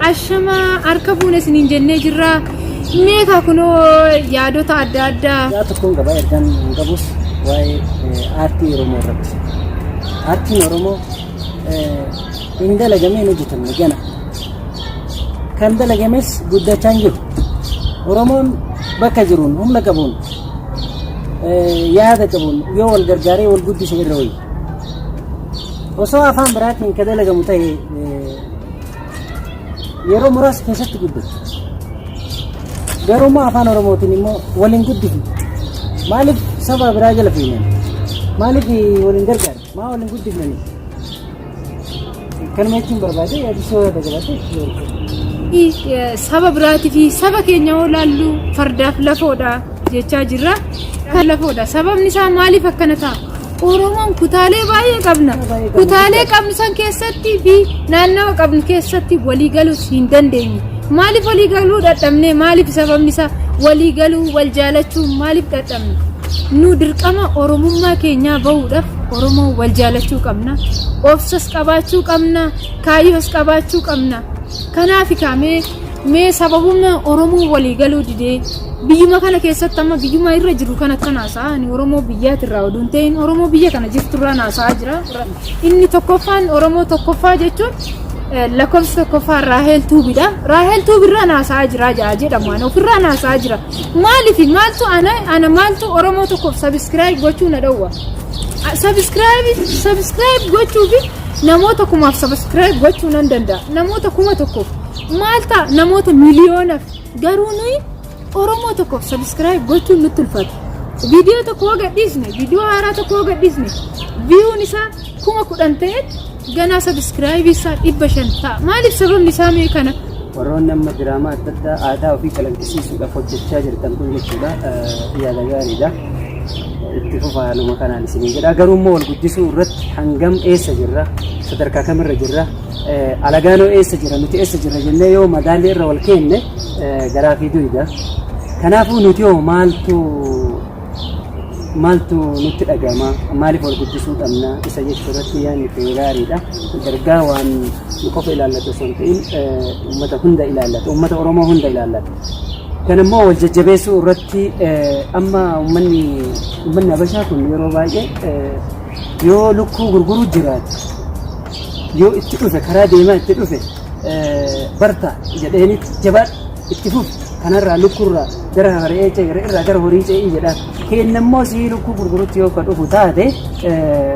Ashamaa harka fuune isiniin jennee jirra. Meekaa kunoo yaadota adda addaa. Yaa tokkoon qaba ergaan hin qabus waa'ee aartii Oromoo irratti. Aartiin Oromoo hin dalagamee hin hojjetamne gana. Kan dalagames guddachaa hin jiru. Oromoon bakka jiruun humna qabuun yaada qabuun yoo wal gargaaree wal guddise irra wayya. Osoo afaan biraatiin ka dalagamu ta'e yeroo muraasa keessatti guddatu. Garuu immoo afaan Oromootiin immoo wal hin guddifne. Maaliif saba biraa jala fiignan? Maaliif wal hin gargaarre? Maa wal hin guddifne? Kanuma jechuun barbaade yaadisoo yaada qabaate. Saba biraatii fi saba keenya yoo laallu fardaaf lafoodha jechaa jirra. Kan lafoodha. Sababni isaa maaliif akkana ta'a? Oromoon kutaalee baay'ee qabna. Kutaalee qabnu san keessatti fi naannawa qabnu keessatti walii galuus hin dandeenye. Maaliif walii galuu dadhabne? Maaliif sababni isaa walii galuu wal jaalachuu maaliif dadhabne? Nu dirqama Oromummaa keenyaa bahuudhaaf Oromoo wal jaalachuu qabna. Obsas qabaachuu qabna. Kaayyoos qabaachuu qabna. Kanaaf kaamee mee sababuma Oromoo walii galuu didee biyyuma kana keessatti amma biyyuma irra jiru kana kan haasa'aa ani Oromoo biyyaatirraa oduu hin ta'in Oromoo biyya kana jirturraa haasa'aa jira. Inni tokkoffaan Oromoo tokkoffaa jechuun lakkoofsa tokkoffaa Raahel Tuubidha. Raahel Tuubirraa haasa'aa jira jedhamu ani ofirraa haasa'aa jira. Maaliif maaltu ana maaltu Oromoo tokkoof subscribe gochuu na dhowwa? Subscribe gochuufi namoota kumaaf subscribe gochuu nan danda'a. Namoota 1000f maal ta'a namoota miliyoonaaf garuu nuyi Oromoo tokkoof subscribe gochuun nutti ulfaata. Viidiyoo tokko hoo gadhiisne, viidiyoo haaraa tokko hoo gadhiisne, viewn isaa 10,000 ta'etti ganaa subscribe isaa 500 ta'a. Maaliif sababni isaa mee kana? Warroonni amma diraamaa adda addaa aadaa ofii calaqqisiisuudhaaf hojjechaa jirtan kun jechuudha yaada gaariidha. Itti fufaa haaluma kanaan isinii jedha. Garuu immoo wal guddisuu irratti hangam eessa jirra? Sadarkaa kamirra jirra? Alagaanoo eessa jira? Nuti eessa jirra jennee yoo madaalli irra wal keenne garaa fi duyda. Kanaafuu nuti hoo maaltu maaltu nutti dhagama? Maaliif wal guddisuu qabna? Isa jechuu irratti yaadni kee gaariidha. Ergaa waan nu qofa ilaallatu osoo hin ta'in uummata hunda ilaallata. Uummata Oromoo hunda ilaallata. Kan immoo wal jajjabeessuu irratti amma uummanni Habashaa kun yeroo baay'ee yoo lukkuu gurguruu jiraate yoo itti dhufe karaa deemaa itti dhufe barta jedheeni jabaadhu itti fufi kanarraa lukkuurraa gara re'ee ce'i re'eerraa gara horii ce'i jedhaan. Keenya immoo sii lukkuu gurgurutti yoo ka dhufu taate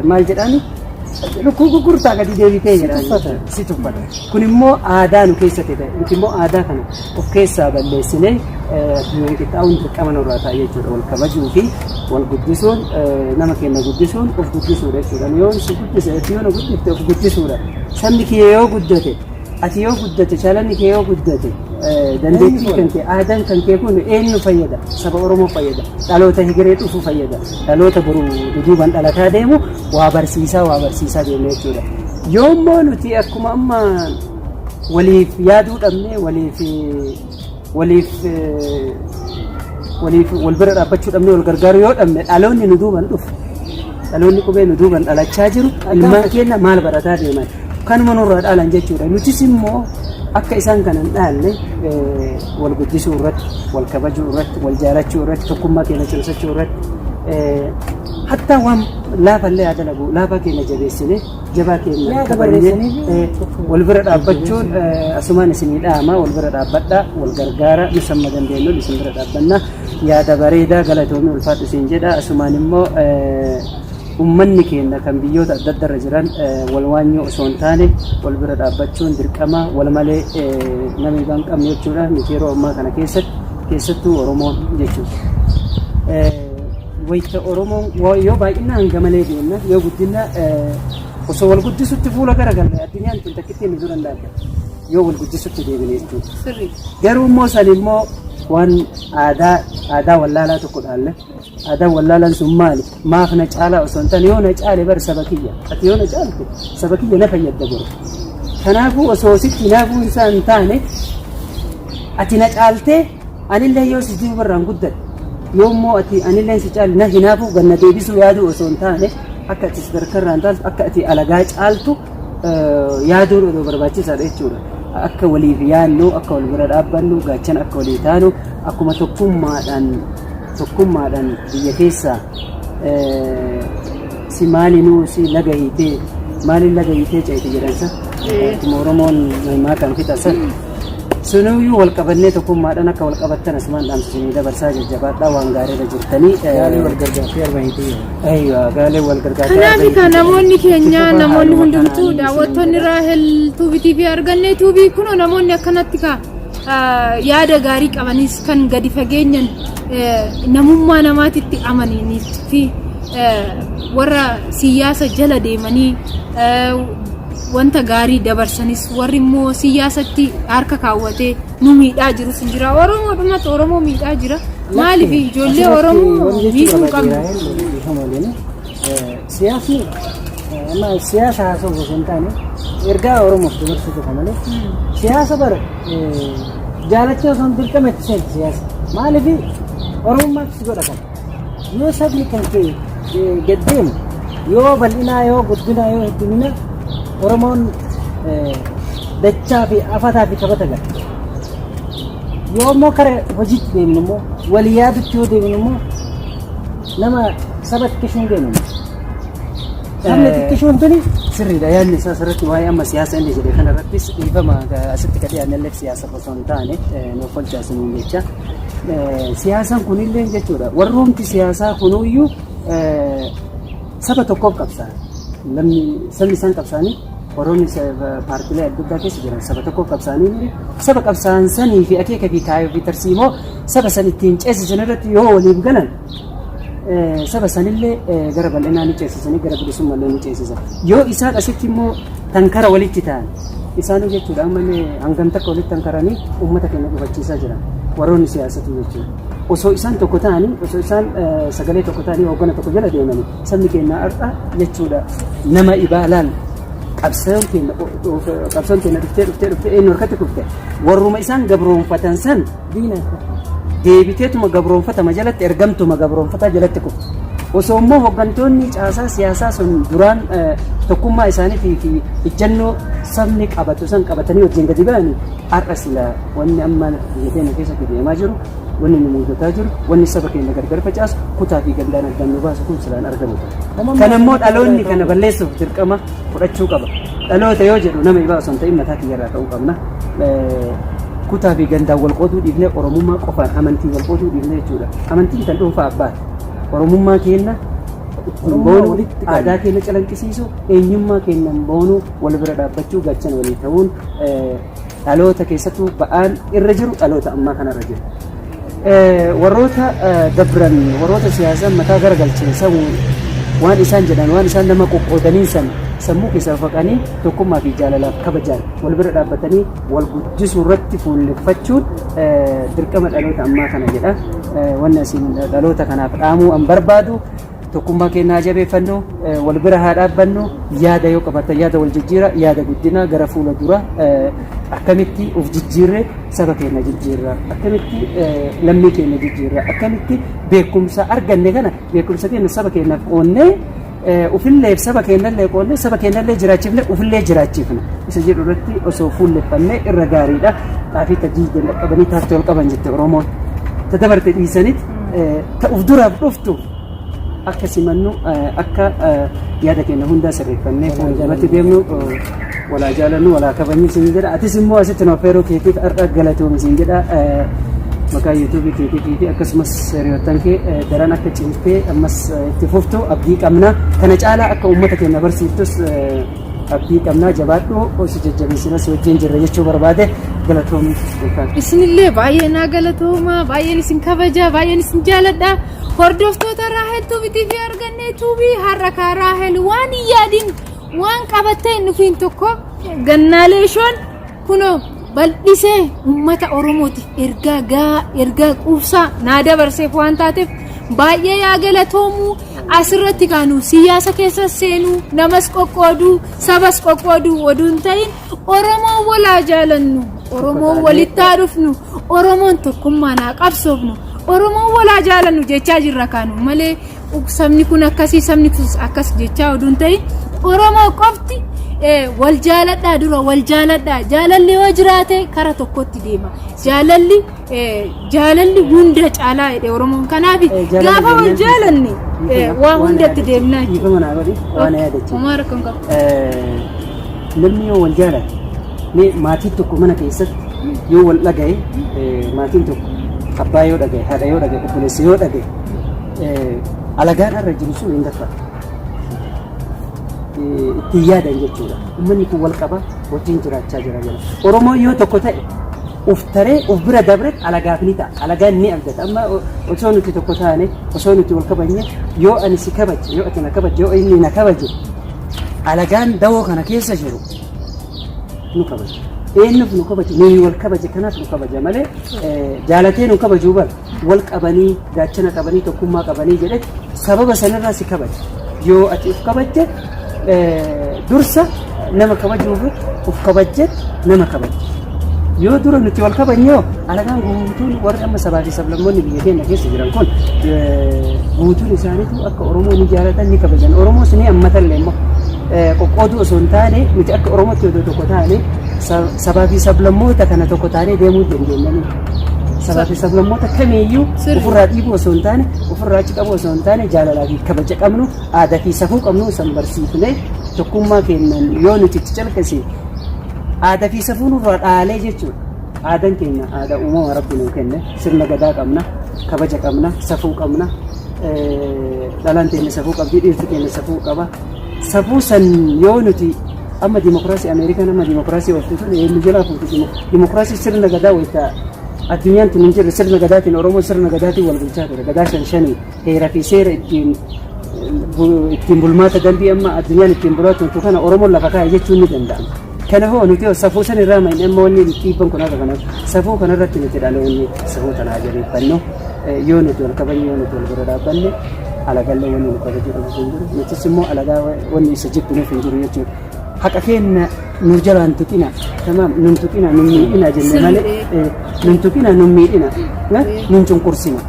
maal jedhaan lukkuu gurgurtaa gadi deebitee jedhaan si tuffata. Kun immoo aadaa nu keessatti ta'e nuti immoo aadaa kana of keessaa balleessinee addunyaan qixxaa'uun dirqama nurraa ta'a jechuudha. Wal kabajuu fi wal guddisuun nama keenya guddisuun of guddisuudha jechuudha. Yoo si guddise ati yoo na guddifte of guddisuudha. Sabni kiyya yoo guddate ati yoo guddate chalanni kee yoo guddate dandeettii kan kee aadaan kan kee kun eenyu fayyada? Saba Oromoo fayyada. Dhaloota hegeree dhufu fayyada. Dhaloota boru duduuban dhalataa deemu waa barsiisaa waa barsiisaa deemna jechuudha. Yoo immoo nuti akkuma amma waliif yaaduu dhabne waliif waliif waliif wal bira dhaabbachuu dhabne wal gargaaruu yoo dhabne dhaloonni nu duuban dhufu dhaloonni qubee nu duuban dhalachaa jiru ilmaan keenya maal barataa deeman kanuma nurraa dhaalan jechuudha. Nutis immoo akka isaan kana hin dhaalle wal guddisuu irratti wal kabajuu irratti wal jaalachuu irratti tokkummaa keenya cimsachuu irratti hattaa waan laafallee haa dalagu laafaa keenya jabeessine jabaa keenya kabajnee wal bira dhaabbachuun asumaan isinii dhaama wal bira dhaabbadha wal gargaara nu samma dandeenyuun isin bira dhaabbanna yaada bareedaa galatoomii ulfaadhu isin jedha asumaan immoo ummanni keenya kan biyyoota adda adda irra jiran wal waanyoo osoo hin taane wal bira dhaabbachuun dirqama wal malee namni hin qabne jechuudha nuti yeroo ammaa kana keessatti keessattuu Oromoon jechuudha. Wayita Oromoon yoo baay'inaan hanga malee deemna yoo guddina osoo wal guddisutti fuula garagalle addunyaan tun takkittiin nu dura hin dhaabbattu yoo wal guddisutti deebine jechuudha. Garuu immoo san immoo waan aadaa aadaa wallaalaa tokko dhaalle aadaan wallaalaan sun maali maaf na caalaa osoo hin taane yoo na caale bar saba kiyya ati yoo na caalte saba kiyya na fayyadda boru. Kanaafuu osoo sitti hinaafuun isaa hin taane ati na caaltee anillee yoo si duubarraan guddadhe yoo immoo ati anillee si caale na hinaafuu ganna deebisuu yaaduu osoo hin taane akka ati sadarkarraan taaltu akka ati alagaa caaltu yaaduun odoo barbaachisaadha jechuudha. Akka waliif yaannu, akka wal bira dhaabbannu, gaachana akka walii taanu, akkuma tokkummaadhaan biyya keessaa si maalinuu si laga hiitee maaliin laga hiitee ceete jedhansa. Akkuma Oromoon maakaan fixasan. Sunuyyuu wal qabannee tokkummaadhaan akka wal qabattan asumaan dhaamsa isinii dabarsaa jajjabaadhaa waan gaariirra jirtanii. Gaalee wal gargaartee arba hiitee. Aywa gaalee wal gargaartee. Kanaaf egaa namoonni keenya namoonni hundumtuu daawwattoonni Raahel Tuubitii fi Argannee Tuubii kunoo namoonni akkanatti ka yaada gaarii qabanis kan gadi fageenyan namummaa namaatitti amananii fi warra siyaasa jala deemanii wanta gaarii dabarsanis warri immoo siyaasatti harka kaawwatee nu miidhaa jirus hin jira. Oromoo dhumatu Oromoo miidhaa jira. Maaliif ijoollee Oromoo miidhuu hin qabnu? Siyaasni amma siyaasa haasa'uuf osoo hin taane ergaa Oromoof dabarsuu qofa malee siyaasa bara jaalachuu osoo hin dirqama itti seenti siyaasa. Maaliif Oromummaatti si godha kana. Yoo sabni kan kee gad deemu yoo bal'inaa yoo guddinaa yoo heddumina Oromoon dachaa fi afataa fi kabata gala. Yoo immoo kara hojiitti deemnu immoo wal yaadutti yoo deemnu immoo nama saba xiqqishuun deemnu. Sabni xiqqishuun tuni Sirriidha yaadni isaa sirriitti waa'ee amma siyaasa inni jedhe kanarrattis dhiifama asitti ka dhiyaanne illee siyaasa osoo hin taane nuuf olchaasiniin jecha. Siyaasaan kunillee jechuudha warroomti siyaasaa kunuyyuu saba tokkoof qabsaa'an. Namni sabni isaan qabsaa'anii warroonni paartilee adda addaa keessa jiran saba tokkoof qabsaa'anii saba qabsaa'an sanii fi akeeka fi kaayyoo fi tarsiimoo saba san ittiin ceesisan irratti yoo waliif galan saba sanillee gara bal'inaa ni ceesisanii gara bilisummallee ni ceesisan. Yoo isaan asitti immoo tankara walitti ta'an isaanuu jechuudha ammallee hangam takka walitti tankaranii uummata keenya gufachiisaa jiran warroonni siyaasatu jechuudha. Osoo isaan tokko ta'anii osoo isaan sagalee tokko ta'anii hooggana tokko jala deemanii sabni keenya har'a jechuudha nama ibaalaan qabsoon keenya dhuftee dhuftee dhuftee eenyu harkatti kufte warruma isaan gabroonfatan san diina deebiteetuma gabroonfatama jalatti ergamtuma gabroonfataa jalatti kufte. Osoo immoo hooggantoonni caasaa siyaasaa sun duraan tokkummaa isaaniitii fi ejjennoo sabni qabatu san qabatanii wajjin gadi ba'anii har'a sila wanni amma biyya keenya keessatti deemaa jiru wanni nu mudataa jiru wanni saba keenya gargar facaasu kutaa fi gandaan addaan nu baasu kun silaan argamu. Kana immoo dhaloonni kana balleessuuf dirqama fudhachuu qaba. Dhaloota yoo jedhu nama ibaa osoo hin ta'in mataa kiyyarraa ka'uu qabna. Kutaa fi gandaan wal qooduu dhiifnee Oromummaa qofaan amantii wal qooduu dhiifnee jechuudha. Amantiin kan dhuunfaa abbaati. Oromummaa keenya ittiin boonu, aadaa keenya calanqisiisu, eenyummaa keenya boonu, wal bira dhaabbachuu, gaachana walii ta'uun dhaloota keessattuu ba'aan irra jiru dhaloota ammaa kanarra jiru. Warroota dabran warroota siyaasaa mataa garagalchan waan isaan jedhan waan isaan nama qoqqoodaniin san sammuu keessaa faqanii tokkummaa fi jaalalaaf kabajaan wal bira dhaabbatanii wal guddisuu irratti fuulleffachuun dirqama dhaloota ammaa kana jedha. Wanni asiin dhaloota kanaaf dhaamuu an barbaadu tokkummaa keenya haa jabeeffannu, wal bira haa dhaabbannu, yaada yoo qabaatan yaada wal jijjiira, yaada guddinaa gara fuula dura akkamitti of jijjiirre saba keenya jijjiirra, akkamitti lammii keenya jijjiirra, akkamitti beekumsa arganne kana beekumsa keenya saba keenyaaf qoonnee ofillee saba keenyallee qoonnee saba keenyallee jiraachifne ofillee jiraachifna isa jedhu irratti osoo fuulleffannee irra gaariidha. Xaafii tajii qabanii taaftii ol qaban jette Oromoon. Ta dabarte dhiisaniit ta uf duraaf dhuftu akka simannu akka yaada keenya hundaa sirreeffannee fuulduratti deemnu walaa jaalannu walaa kabajnu siin jedha. Atis immoo asitti nu affeeruu keetiif har'a galatoomi siin jedha. Maqaa yuutuubii keetiitii fi akkasumas hiriyoottan kee daran akka cimtee ammas itti fuftu abdii qabna. Kana caalaa akka uummata keenya barsiiftus abdii qabna. Jabaadhu si jajjabeessina si wajjin jirra jechuu barbaade galatoomi. Isinillee baay'ee naa galatooma, baay'een isin kabaja, baay'een isin jaaladha. Hordoftoota Raahel Tuubitii fi Argannee Tuubii har'a kaa Raahel waan hin yaadin waan qabattee hin dhufiin tokko gannaalee ishoon kunoo bal'isee uummata Oromootiif ergaa gaa ergaa quubsaa naa dabarseef waan taateef baay'ee yaa galatoomu asirratti kaanu siyaasa keessa seenuu namas qoqqooduu sabas qoqqooduu oduu hin ta'in Oromoon walaa jaalannu Oromoon walitti haa dhufnu Oromoon tokkummaan haa qabsoofnu Oromoon walaa jaalannu jechaa jirra kaanu malee sabni kun akkasii sabni kun akkas jechaa oduu hin ta'in Oromoo qofti Wal jaaladhaa, dura wal jaaladhaa. Jaalalli yoo jiraate kara tokkotti deema. Jaalalli hunda caalaa jedhe Oromoon. Kanaaf gaafa wal jaalanne waa hundatti deemnaa jechuudha. Dhiifama naa godhi, waan yaadachiisu. Homaa rakkoon qabu. Namni yoo wal jaalate, mee maatiin tokko mana keessatti yoo wal dhagaye, maatiin tokko abbaa yoo dhagaye, haadha yoo dhagaye, obboleessa yoo dhagaye, alagaan irra jiru sun hin gaffatu. Ittiin yaadan jechuudha. Uummanni kun wal qaba, wajjin jiraachaa jira jira. Oromoon yoo tokko ta'e uf taree uf bira dabre alagaaf ni ta'a. Alagaan ni abdata. Amma osoo nuti tokko taane, osoo nuti wal kabajne, yoo ani si kabaje, yoo ati na kabaje, yoo inni na kabaje, alagaan dawoo kana keessa jiru nu kabaja. Eenyuuf nu kabaje? Nuyi wal kabaje kanaaf nu kabaja malee jaalatee nu kabajuu bara. Wal qabanii, gaachana qabanii, tokkummaa qabanii jedhe sababa sanarraa si kabaja. Yoo ati uf kabajje, dursa nama kabajuuf uf kabajje nama kabaje. Yoo dura nuti wal kabajne hoo, alagaan guutuun warri amma sabaa fi sablammoonni biyya keenya keessa jiran kun guutuun isaaniitu akka Oromoo ni jaalatan, ni kabajan. Oromoos ni ammatallee immoo qoqqooduu osoo hin taane, nuti akka Oromootti odoo tokko taane sabaa fi sablammoota kana tokko taanee deemuu dandeenya. Sabaa fi sablammoota kamiiyyuu ofirraa dhiibuu osoo hin taane, ofirraa achi qabuu osoo hin taane, jaalalaa fi kabaja qabnu, aadaa fi safuu qabnu san barsiifnee tokkummaa kennan yoo nuti itti calqise aadaa fi safuu nurraa dhaalee jechuudha. Aadaan keenya aadaa uumama Rabbi nuu kenne, sirna gadaa qabna, kabaja qabna, safuu qabna. Dhalaan teenya safuu qabdi, dhiirti keenya safuu qaba. Safuu san yoo nuti amma dimokiraasii Ameerikaan amma dimokiraasii ooftu sun eenyu jalaa fuuti? Dimokiraasii sirna gadaa wayita addunyaan tun hin jirre sirna gadaatiin Oromoon sirna gadaatiin wal bulchaa ture. Gadaa shan shanii heera fi seera ittiin bulmaata dambii amma addunyaan ittiin bulaa turtu kana Oromoon lafa kaa'e jechuun ni danda'ama. Kana hoo nuti hoo safuu san irraa mainne? Amma wanni dhiibban kun akka kanaaf safuu kanarratti nuti dhaloonni safuu tanaa jabeeffannu. Yoo nuti wal kabajne, yoo nuti wal bira dhaabbanne, alagallee wanni nu kabaju dhabu hin jiru, nutis immoo alagaa wanni isa jibbinuuf hin jiru jechuudha. Haqa keenya nu jalaan tuqina, tamaam, nun tuqina, nun miidhina jenne malee, nun tuqina, nun miidhina, nun cunqursina.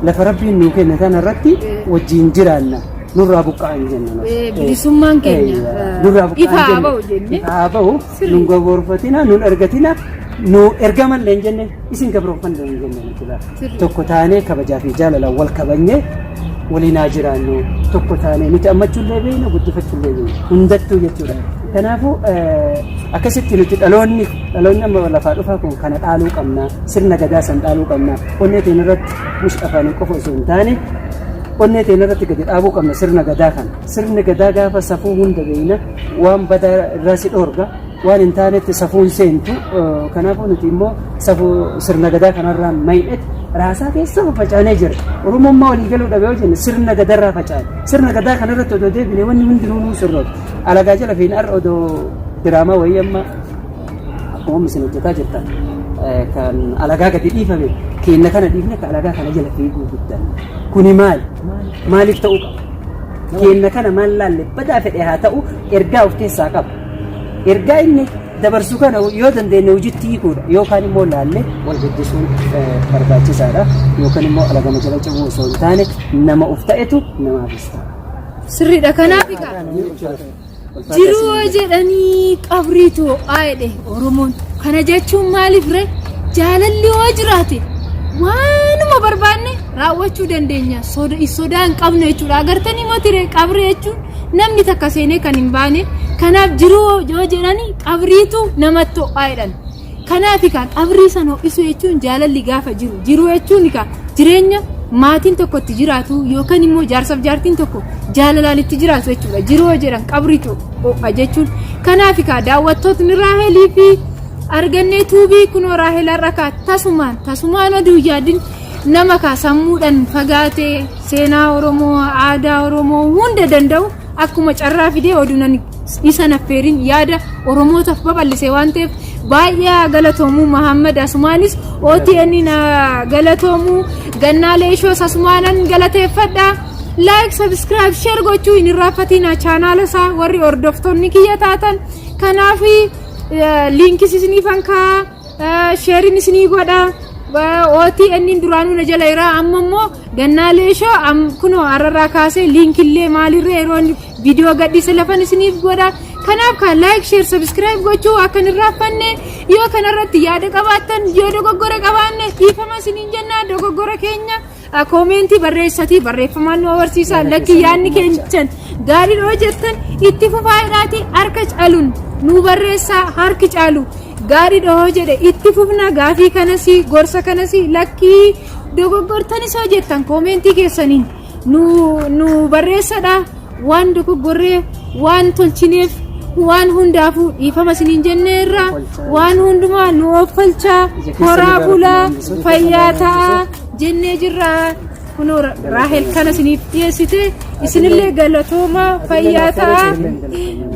Lafa Rabbiin nuu kenne tana irratti wajjin jiraanna, nurraa buqqa'an jenna. Bilisummaan keenya nurraa buqqa'an ifa haa jenna. ba'u jenne. Ifa haa ba'u, nun gabroonfatina, nun argatina, nu ergamallee hin jenne, isin gabroonfanne hin jenne nuti lafa. Tokko taanee kabajaa fi jaalalaan wal kabajnee waliin haa jiraannu. Tokko taanee nuti ammachuullee beekna, guddifachuullee beekna hundattuu jechuudha. Kanaafuu akkasitti nuti dhaloonni amma lafaa dhufaa kun kana dhaaluu qabna, sirna gadaa san dhaaluu qabna. Onnee teenya irratti mush afaanii qofa osoo hin taane onnee teenya irratti gadi dhaabuu qabna sirna gadaa kana. Sirni gadaa gaafa safuu hunda beekna, waan badaa irraa si dhoorga, waan hin taanetti safuun seentu. Kanaafuu nuti immoo safuu sirna gadaa kanarraa may'etti raasaa keessa facaanee jira. Oromummaa walii galuu dhabe yoo jenne sirna gadarraa facaane. Sirna gadaa kanarratti odoo deebine wanni hundinuu nuu sirrootu. Alagaa jala fiin har'a odoo diraamaa wayii amma akkuma isin hojjetaa jirtan kan alagaa gadi dhiifame keenya kana dhiifne kan alagaa kana jala fiiguu guddan. Kuni maali? Maaliif ta'uu qaba? Keenya kana maal laalle? Badaa fedhe haa ta'u, ergaa of keessaa qaba. Ergaa inni dabarsu kana yoo dandeenye hojiitti hiikuudha yookaan immoo laalle wal guddisuun barbaachisaadha, yookaan immoo alagama jala cabuu osoo hin taane nama of ta'etu namaafis ta'a. Sirriidha. Kanaaf egaa jiruu jedhanii qabriitu ho'aa jedhe Oromoon. Kana jechuun maaliif ree? Jaalalli yoo jiraate waanuma barbaanne raawwachuu dandeenya. Sodaa hin qabnu jechuudha. Agartanii moti ree, qabrii jechuun namni takka seenee kan hin baane. Kanaaf jiruu yoo jedhanii qabriitu namatti ho'aa jedhan. Kanaaf egaa qabrii sana ho'isuu jechuun jaalalli gaafa jiru. Jiruu jechuun egaa jireenya maatiin tokko itti jiraatu yookaan immoo jaarsaaf jaartiin tokko jaalalaan itti jiraatu jechuudha. Jiruu yoo jedhan qabriitu ho'a jechuun. Kanaaf egaa daawwattootni Raahelii fi argannee tuubii, kunoo Raahel har'a kaa tasumaan tasumaan oduu yaadin nama kaa sammuudhaan fagaatee seenaa Oromoo, aadaa Oromoo hunda danda'u akkuma carraa fidee oduu nan isa naffeerin yaada Oromootaaf babal'ise waan ta'eef baay'ee galatoomuu. Mahammad asumaanis OTN na galatoomuu, Gannaalee Ishoos asumaanan galateeffadha. Like, subscribe, share gochuu hin irraanfatina chaanaala isaa warri hordoftoonni kiyya taatan. Kanaaf liinkis isiniifan kaa'a, sheerin isinii godha. OTN duraanuu na jala jira, amma immoo Gannaalee Ishoo kunoo har'arraa kaasee liinkillee maalirree yeroo inni viidiyoo gadhiise lafan isiniif godha. Kanaaf kan like, share, subscribe gochuu akka hin irraanfanne. Yoo kanarratti yaada qabaattan, yoo dogoggora qabaanne dhiifama isiniin jenna. Dogoggora keenya koomentii barreessatii barreeffamaan nu agarsiisa. Lakki, yaadni keenyaan gaarii yoo jettan itti fufaadhaati harka caaluun nu barreessaa. Harki caalu gaarii dhahoo jedhe itti fufna. Gaafii kanasii, gorsa kanasii, lakkii dogoggortanis yoo jettan koomentii keessaniin nu barreessadha. Waan dogoggorree, waan tolchineef, waan hundaafuu dhiifama isiniin jenneerra. Waan hundumaa nu offalchaa, horaa bulaa, fayyaa ta'aa jennee jirra. Kunoo Raahel kana isiniif dhiyeessite. Isinillee galatoomaa, fayyaa ta'aa.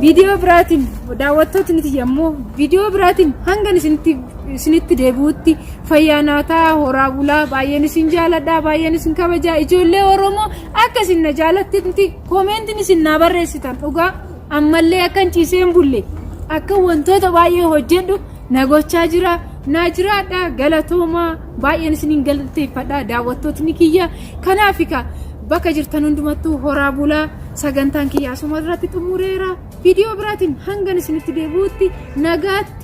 Viidiyoo biraatiin, daawwattootni yommuu viidiyoo biraatiin hangan isinitti deebi'utti fayyaa naa ta'aa, horaa bulaa. Baay'een isin jaaladha, baay'een isin kabajaa. Ijoollee Oromoo, akka isin na jaalattitti koomentiin isin naa barreessitan dhugaa ammallee akkan ciisee hin bulle, akka wantoota baay'ee hojjedhu na gochaa jira. Naa jiraadha, galatoomaa, baay'een isiniin galateeffadha, daawwattootni kiyya. Kanaaf bakka jirtan hundumattuu horaa bulaa. Sagantaan kiyya asuma irratti xumureera. Viidiyoo biraatiin hangan isinitti deebi'utti nagaatti.